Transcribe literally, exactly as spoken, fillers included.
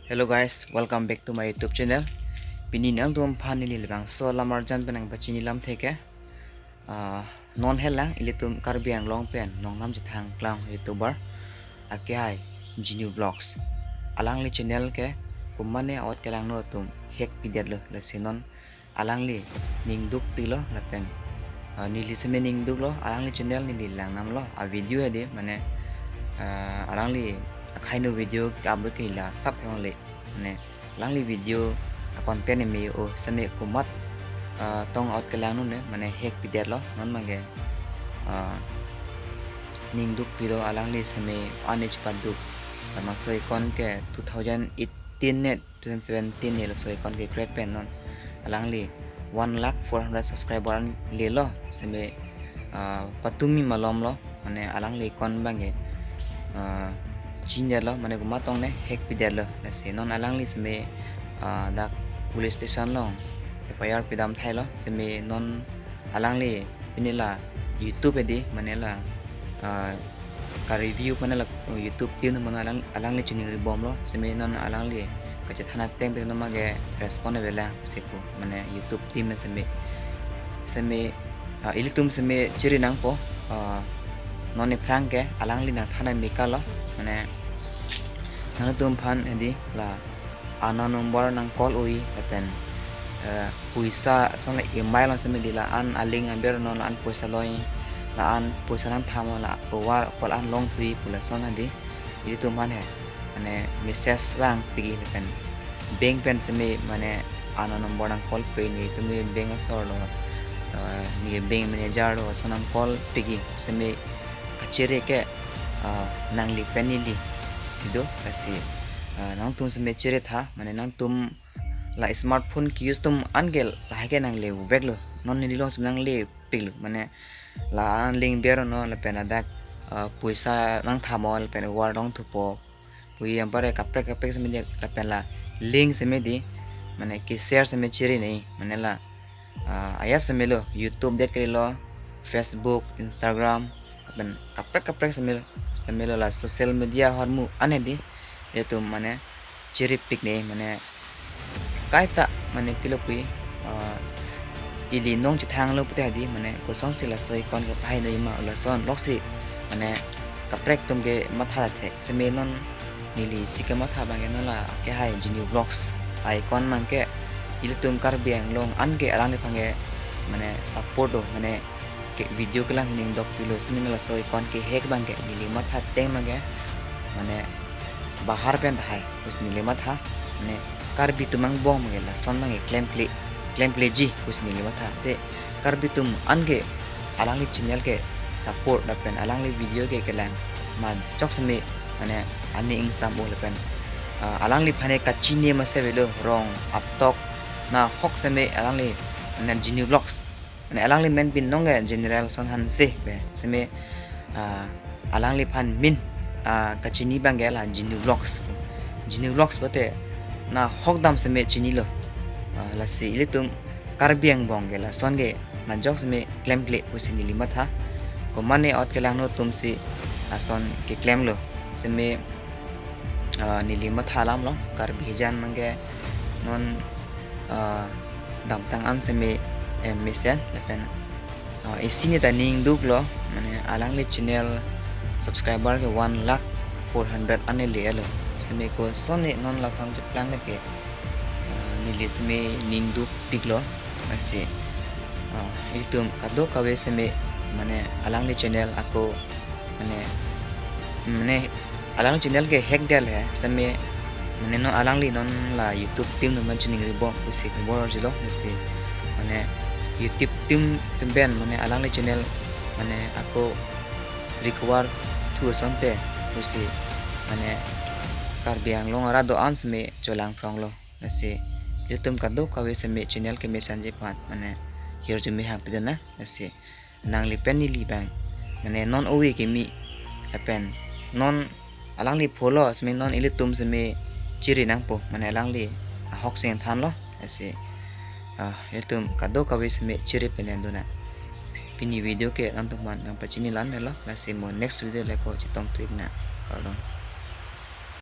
Hello guys, welcome back to my YouTube channel. Pini nangtumphan neli labangso alam arjan pen nangpachini alamthe ke, ah, non helang ilitum Karbi Anglong pen nongnam chethang klang YouTuber akehai Genu Vlogs. Alangli channel ke komatne ot kelangno atum hack pidetlo, lasi non alangli ningduk pilo lapen, ah, neli seme ningduklo, alangli channel neli langnamlo, a video hedi mane, ah, alangli akhai no video ke-upload ke la sap hong le mane alangli video a content me o seme komat, ah, tong ot kelangno ne mane hack pidetlo, non abangke, ah, ningduk pilo alangli seme an age paduk, laso account ke two thousand eighteen ne two thousand seventeen ne laso account ke create pen non alangli one lakh four hundred subscriber an lelo, seme, ah, patumi malomlo, mane alangli account abangke, ah, chinedetlo, mane komat tong ne hack pidetlo, lasi non alangli seme, ah, dak police station along F I R pidam thailo, seme non alangli pini la YouTube hedi mane la, ah, ka-review mane la YouTube team mane alang, alangli chini ri bomlo, seme non alangli kachethan ateng pen non abangke respond avelang si pu mane YouTube team seme, seme, ah, ilitum seme chiri nangpo, ah, non aphrang ke alangli nangthan amekalo mane nangtumphan hedi la unknown number nang call ui lapen, eh, poisa ason la email along seme di la-an a-link aber non la-an poisa loi, la-an poisa nangthamo, la tovar call an longthui pu lason hedi ilitum aphan he mane message vangpik lapen bank pen seme mane unknown number nang call pe, netum ke bank asor lo, eh, ne bank manager lo, ason nang call pik seme kachere ke, ah, nangli pen neli si do, lasi, ah, nangtum seme chere tha, mane nangtum la smartphone ke-use atum an ke lahai ke nangle veklo, non neli along seme nangle piklo, mane la-an link ber non lapen ladak, ah, poisa nangthamo lapen tovar longthupo pu anpar kaprek kaprek seme di lapen la link seme di mane ke-share seme chere nei, mane la, ah, ajat semelo, YouTube det kalilo, Facebook, Instagram, lapen kaprek kaprek semel, semelo la social media ahormu an hedi ilitum mane chiripik ne mane kaita mane pilo pu, ah, ili nong chethanglo pute hedi mane kosonsi laso account ke pahai noi ma lason loksi mane kaprek atum ke matha thek, seme non neli si kematha abangke non la akehai Genu Vlogs account abangke ilitum Karbi Anglong an ke alangliphan ke mane support do, mane ke video kelang hining dok pilo, seme non laso account ke hack abangke neli matha ateng abangke mane bahar pen tahai pusi neli matha, mane Karbi atum angbong abangke lason abangke klemkle, klemkleji pusi neli matha. Te Karbi atum an ke alangli channel ke support lapen alangli video ke kelang ma jok seme mane ani ingsam o lapen, ah, alangliphan ke kachini mase avelo, rong aptok nahok seme alangli mane Genu Vlogs, mane alangli men bin nong ke General Son Hanse pe seme, ah, alangliphan min, ah, kachini abangke la Genu Vlogs. Genu Vlogs pute nahok dam seme chinilo. Ah, lasi ilitum Karbi angbong ke lason ke majok seme klemkle pusi neli matha. Komatne ot kelangno atumsi lason keklemlo. Seme, ah, neli matha alam lo, Karbi hijan abangke non, ah, damtang an seme, eh, mesen lapen, ah, isi ne ta ningduklo, mane alangli channel subscriber ke one lakh four hundred an le-etlo. Seme koson ne non lason cheplang ke, ah, neli seme ningdukpiklo, lasi, ah, ilitum kadokave seme mane alangli channel ako mane, mane alangli channel ke hack det he, seme mane non alangli non la YouTube team atum aphan chiningri bom pusi khobor arjulo, lasi mane YouTube team atum pen mane alangli channel mane ako recover thu asonte pusi mane Karbi Anglong arat do-an seme cholang phronglo, lasi ilitum kadokave seme channel kemesenji aphan mane hirjume hangpidun nang, lasi nangli pen neli abang mane non ove keme lapen non alangli pholo seme non ilitum seme chiri nangpo, mane alangli ahok seng thanlo, lasi, ah, ilitum kadokave seme chiri pen dun nang. Pini video ke nangtumphan nangpachini la-an lo, lasi mo next video le ko chetong tuik nang. Kardom.